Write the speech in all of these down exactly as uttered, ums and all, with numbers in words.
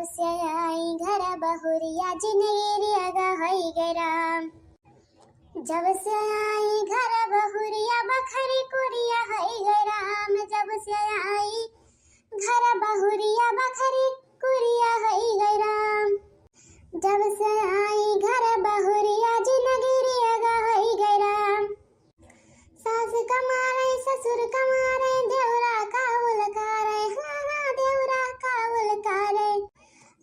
से आई घर बहुरिया जिनगी रिया गा होई गए राम। जब से आई घर बहुरिया बखरी कुरिया होई गए राम। जब से आई घर बहुरिया बखरी कुरिया होई गए राम। जब से आई घर बहुरिया जिनगी रिया गा होई गए राम। सास कमारे ससुर कमारे देवरा कावल कारे, हाँ हाँ देवरा कावल कारे।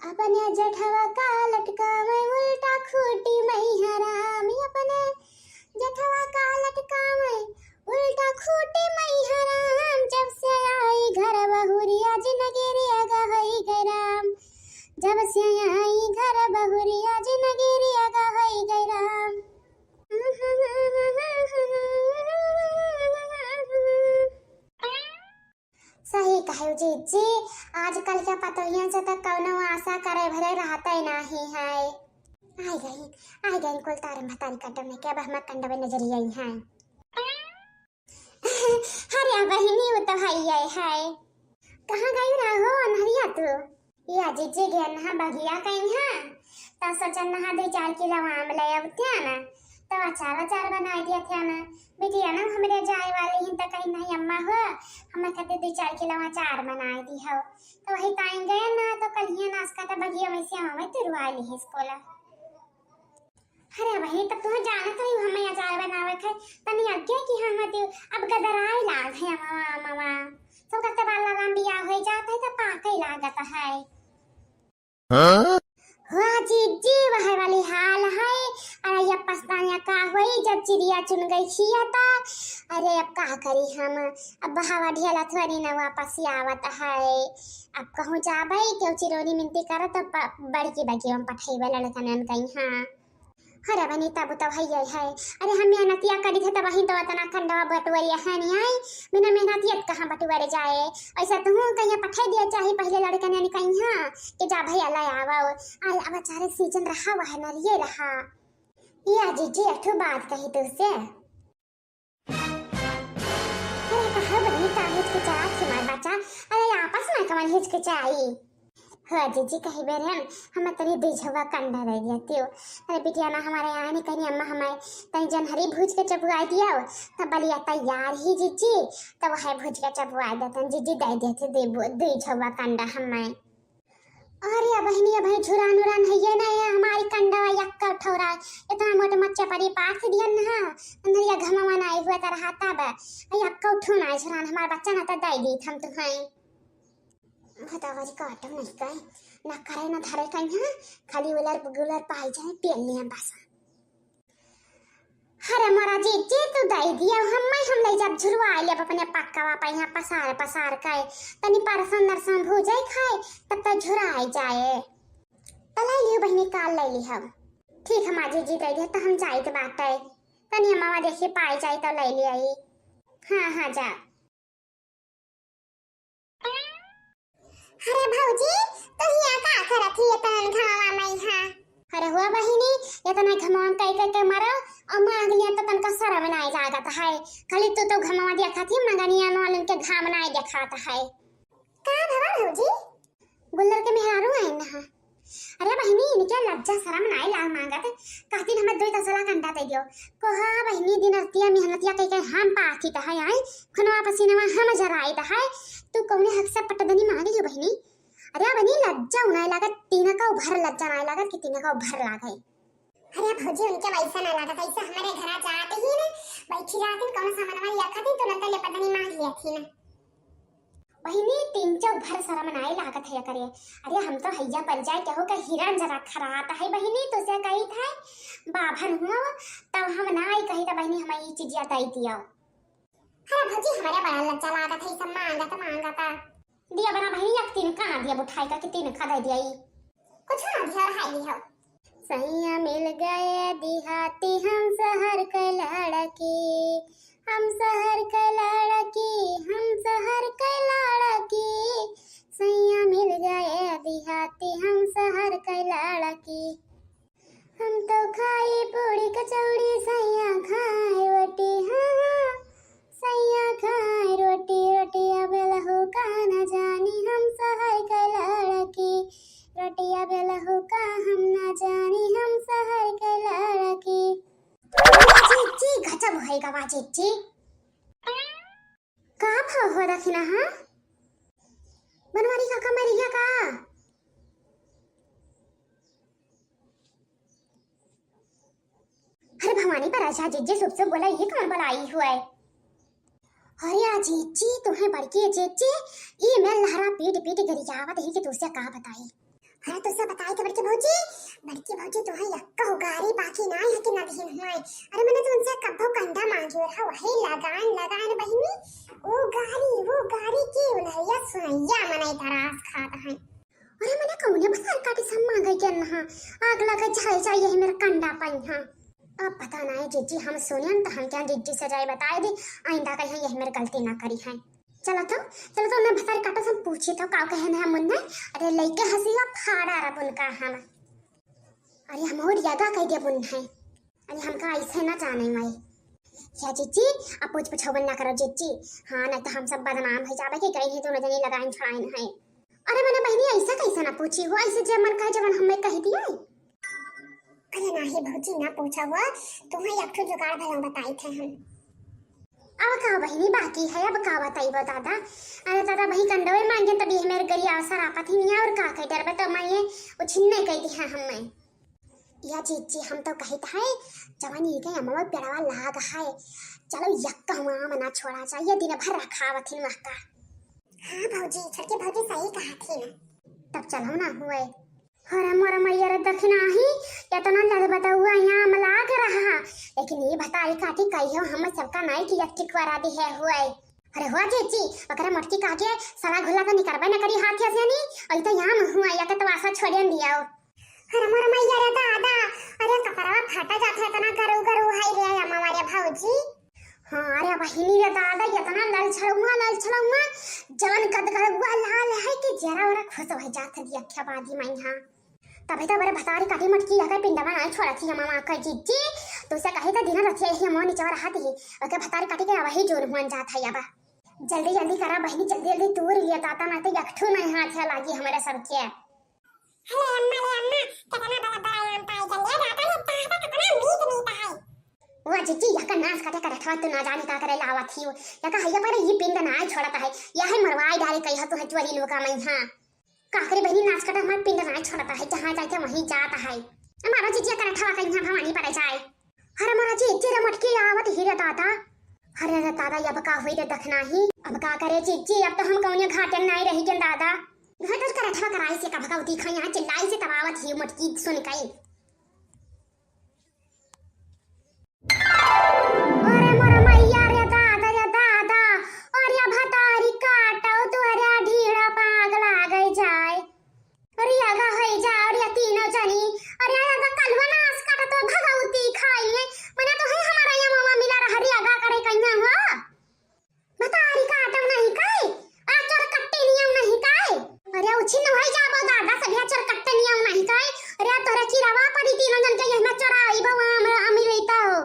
अपने जेठवा का लटकावे उल्टा खूटी मैया राम। अपने जेठवा का लटकावे उल्टा खूटी मैया राम। जब से आई घर बहुरिया जिनगी रिया गा होई गए राम। जब से आई घर बहुरिया जिनगी रिया गा होई गए राम। सही कहे जीजी, आजकल के पतोहियन से तो कौनो आशा करे भरे रहते नाही है। आई गई, आई गई कुल तारम भतारी कंडव में के अब हमार कंडवे नजरिया आई है। अरे बहिनी, वो तो है ये है। कहाँ गई रहो अनहरिया तू? या जीजी गए नहा बगिया कहीं हाँ, त सोचन नहा दो चार किलो आम ले अबतिया ना, तो अचार अचार बनाए दिया थे ना। बिटिया ना हमरे जाए वाली ही तो कहीं नहीं अम्मा हो, हमें खातिर दो चार किलो अचार बनाए दी हो। तो वही ताई गए ना, तो कल ही नाश्ता तो बगिया में से आवे तुरवा ली है स्कूल। अरे बहिनी, तब तुहें जाने तो ही हमें अचार बनावे थे, तनी आगे कि हम तो अब गदराए लाग है अमवा, अमवा। सब कहते बाला राम बियाह हो जाता है तो पाके लागत है। हाँ? वाह जीजी, वह वाली हाल है। अरे ये पछतानिया का होई जब चिड़िया चुन गई खिया था। अरे अब का करी हम, अब हवा ढेला थोड़ी ना वापस आवत है। अब कहूँ जाबे, केहू चिरौरी मिनती करत तो प-, बड़की बगिया में पठेबे लड़कनन कहीं, हाँ। अरे बहिनी, तब तो है ये है। अरे हम मेहनतिया करी थे, तब वहीं तो इतना कंडवा बटुअरिया है नहीं आई। बिना मेहनतिया कहाँ बटुअरे जाए। ऐसा तुहूँ कहीं पठे दिया चाही पहले लड़कन यानी कहीं हाँ कि जा भैया ले आवो। अरे अब बेचारे सीजन रहा हुआ है, नरिये रहा। या जीजी, एक ठो बात कही तुझसे। अरे कहा बहिनी, का हिचकिचात ही मार बच्चा? अरे आपस में कवन हिचकिचाई? हो जीजी, कही बेरन, हम तनी दुई झौवा कंडा दे दिया तियो। अरे बिटिया ना हमारे यहाँ नहीं कहीं अम्मा हमारे तनी जनहरी भूज के चबुआ दिया, तब बलिया तैयार ही जीजी, तब वह भूज के चबुआ देतन जीजी, दे देते दे बु-, दुई झौवा कंडा हमें। अरे बहिनी, अबही झुरान उरान है ये ना, ये हमारी कंडवा यक्का ठौरा, इतना मोटे मच्छे परी पाथ दियन ना, अंदर या घमवा ना आई हुआ तरह तब, यक्का उठो ना झुरान, हमार बच्चा ना तो दे दी हम तुहाई। भतावरी काटो नहीं कहे, ना करे ना धरे कहीं, हाँ? खाली उलर गुलर पाई जाए, पेल लिया बस। अरे मोरा जीजी, तू दे दिया, हम मैं हम ले जब झुरवा लेब अपने पक्कावा पे यहाँ पसार पसार के, तनी परसन नरसन भूजे खाए, तब तक झुराई जाए। तो ले लियो बहिनी, काल ले ली हम। ठीक है माँ जीजी, दे दिया तो हम जाइत बाटे, तनी अम्मा देखी पाई जाए तो ले लिया। हाँ हाँ जा। अरे भौजी, तू हियाँ का करत ही इतनन घमवा में यहाँ? अरे हुआ बहिनी, इतना घमवा में कई कई के मरो, और मांग लिया तो तनका शर्म नाई लागत है। खाली तू तो घमवा दिया खाती मंगनिया वालन के घाम नाई देखात है। का भवा भौजी? गुल्लर के मेहरारू आइन ना। अरे बहिनी, इनके लज्जा शरम नाई लाग मांगत। कहतीन हमें दुई तसला कंडा दे दियो। कोहा बहिनी, दिन रतिया मेहनतिया कई के हम पाथी त है आई, खुनवा पसीनवा हम जराई त है। तू कौने हक से पटदनी मांग लियो बहिनी? अरे बहिनी, लज्जा उनाई लागत, तीन का उभर लज्जा नाई लागत कि तीन का उभर लागे। अरे भौजी, उनके वैसा ना लागत, ऐसे हमारे घरा जात ही ना, बैठी रहती, कौनो सामानवा लिया खाती, तुरंत ले पटदनी मांग लिया थी ना। बहिनी, तीन चौक भर शरम नाई लागत है करे। अरे हम तो हैया पर जाए केहू के हिरन जरा खरात है बहिनी, तो से कही था बाभन हुआ, तब हम नाई कही था बहिनी, हम ई चीजिया दे दियो। अरे भौजी, हमारे बड़ा लज्जा लागत है, सब मांगत मांगत। दिया बना बहिनी, एक तीन का ना दिया, उठाई का कि तीन का दे दिया ई। कुछ ना दिया, रहाई दिया। सैया मिल गए देहाती हम शहर के लड़की, हम शहर के लड़की, हम शहर के लड़की। सैया मिल गए देहाती हम शहर के लड़की। हम तो खाई पूड़ी कचौड़ी, सैया खाए रोटी, हाँ, हाँ। सैया खाए रोटी, रोटी अब लहू का न जानी, हम शहर के लड़की। रोटी अब होई गवा जिज्जी। का भवा हो दखिना, हाँ? बनवारी काका मरि गया का? अरे भवानी पर आजा जिज्जी, शुभ शुभ बोला, ये कौन बलाई हुआ है? अरे आ जिज्जी, तुम्हें बड़की जिज्जी, ई मैं लहरा पीट पीट गरियावत ही कि तुझसे का बताई। अरे तुझसे बताई के बड़की भौजी, बड़की भौजी तुम्हें यक्का गारी बाकी ना है कि ना दीन हुआ है। अरे मने तुमसे कब्बो कंडा मांगी रहा, वही लगान लगान बहिनी, वो गारी, वो गारी की उलहैया सुनैया मने तरास खात है। अरे मने कौने भतार काटी से हम मांगे के नहा, आग लगे जल जाए यही मेरे कंडा पइहाँ। अब पता ना है जिज्जी, हम सुनेन त हम क्या जिज्जी से जाए बताए दे, आइंदा कहीं यही मेरे गलती ना करिहैं। चलो तो, चलो तो उन्हें भतार काटो से हम पूछी तो का कहे ना मुन्ने। अरे लइके हंसी का फाड़ा रब उनका हम। अरे हम और यगा कह दे मुन्ने। अरे हमका ऐसे ना जाने माई। या जिज्जी, अब पूछ पछौबन ना करो जिज्जी। हाँ, नहीं तो हम सब बदनाम हो जाबे कि गई है दोनों जनी लगाइन छुड़ाइन है। अरे मने बहिनी, ऐसा कैसे ना पूछी हो, ऐसे जे मन कहे जवन हमें कह दिया। अरे नाही भौजी, ना पूछा हो, तुम्हें एक ठो जुगाड़ भला बताई थे हम। अब का बहिनी बाकी है, अब का बताई बा दादा? अरे दादा, वही कंडवे मांगे तभी हमें गरिया सरापत ही नहीं और का कह डर बता मैं ये उछिन्ने कह दी है हमें। या जिज्जी, हम तो कहित है, जवानी के अमवा पेड़वा लाग है। चलो, यक्का हुआ आम ना छोड़ा जाए, ये दिन भर रखावत ही महका। हाँ भौजी, छोटकी भौजी सही कहा थी ना। तब चलो ना हुए। अरे मोर मैया रे दखिना ही, इतना लद बताउआ यहाँ आम लाग रहा, लेकिन ये भतारी काटी कहियो हम सबका नाई की यक्की क्वारा दी है हुए। अरे हुआ जिज्जी, ओकरे मोटकी काटे सला घुला तो निकरबे न करी हाथ से नी, और तो यहाँ हुआ या के तो आशा छोड़ियन दिया। अरे मोर मैया रे दादा, अरे कपड़वा फाटा जात है, इतना गरू गरू है रे अम्मा रे भौजी। हाँ, अरे बहिनी रे दादा, इतना ललछड़ुआ, ललछड़ुआ, जवन कद गरुआ लाल है कि जरा ओरा खुश हो जात है, अखिया बादी में यहाँ। तबे तो बड़े भतारी काटी मटकी लगा पिंडवा नाई छोड़ा थी अम्मा का जिज्जी, तो उसे कहे तो दिन रथिया यही अम्मा नीचे रहा थी, ओके भतारी काटी के वही जोर हुआ जात है अब। जल्दी जल्दी करा बहिनी, जल्दी जल्दी तूर लिया दादा, ना तो यकठू नहीं हाथ है लागी हमारे सबके। अरे अम्मा रे अम्मा, कितना बड़ा बड़ा आम पाई गल है, दादा रे, दादा कितना मीठ मीठ है। वा जिज्जी, यह का नास काटे का रखवा तू ना जाने का करे लावत ही हो। यह का हैया पर ये पिंड ना छोड़ता है, यह है मरवाई डाले कही हो तू है चोरी लोका में, हाँ। का करे बहिनी, नास काटे हमार पिंड ना छोड़ता है, जहाँ जाए वहीं जाता है। हमारा जिज्जी का रखवा कहीं भवानी पर जाए। अरे मोरा जिज्जी रे मटकी आवत ही रे दादा। अरे रे दादा, अब का होई रे दखना ही? अब का करे जिज्जी, अब तो हम कौने घाटे नाई रही के दादा। घटल करठवा कराई से का भगवती खा यहाँ चिल्लाई से तबावत ही मटकी सुन कई। अरे मोरा मैया रे दादा, रे दादा, अरे भतारी काटो तोहरे ढीड़ा पाग लागे जाए। अरे आगा होई जा, अरे तीनों जनी, अरे आगा कलवा नास काटा तो भगवती खाई है, मना तो है हमारा ये मामा मिला रहा, अरे आगा करे कन्या हुआ। भतारी काटो नहीं काई, आ चोर कट्टे नियम नहीं काई। अरे उछिन होई जाबो दादा, सब या चोर कट्टे नियम नहीं काई। अरे तोरे की रवा परी तीनों जन के ये ना चोरा आई बा, हम, हम ही रहता हो।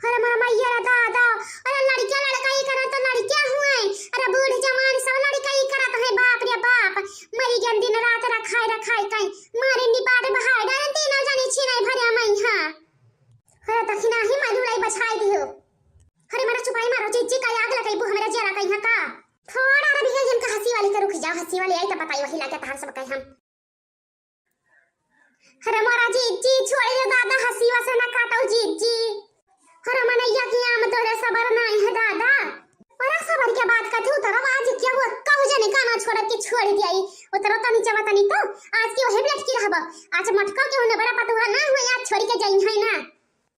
अरे मोर मैया रे दादा, अरे लड़किया लड़का ही करत तो लड़किया हुए, अरे बूढ़ जवान सब लड़का ही करत है, बाप रे बाप, मरी गन दिन रात रखाए रखाए कई, मारे निपाट बहाए डाले तीनों जने छीने भरे मई हाँ। अरे दखिना ही मालू लाई बछाई दियो। अरे मारा चुपाई मारो, जिज्जी का आग लगइबू हमरे जरा कहीं का। थोड़ा रवि है इनका हंसी वाली के रुक जाओ, हंसी वाली आई तो बताई वही लागे तहार सब कहे हम। अरे मोरा जिज्जी, छोड़ दे दादा, हसीवा से ना काटो जिज्जी। अरे मनैया की आम तोरे सबर नाई है दादा। अरे सबर के बात कथी उतरब, आज क्या वो कहू जने गाना छोड़ब के छोड़ दिया ई। उतरो तनी चवा तनी तो, आज की वही लटकी रहब। आज मटका के होने बड़ा पतुहा ना हुए, आज छोड़ के जाई है ना।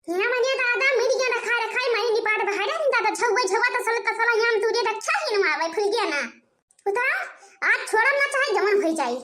यहाँ मने दादा मिल गया ना, खाए खाए माई निपाट बहारा नहीं दादा, झौवे झौवा तसल तसल यहाँ तू दे रक्षा ही ना आवे, फुल गया ना। उतरा, आज छोड़ब ना चाहे जवन होई जाई।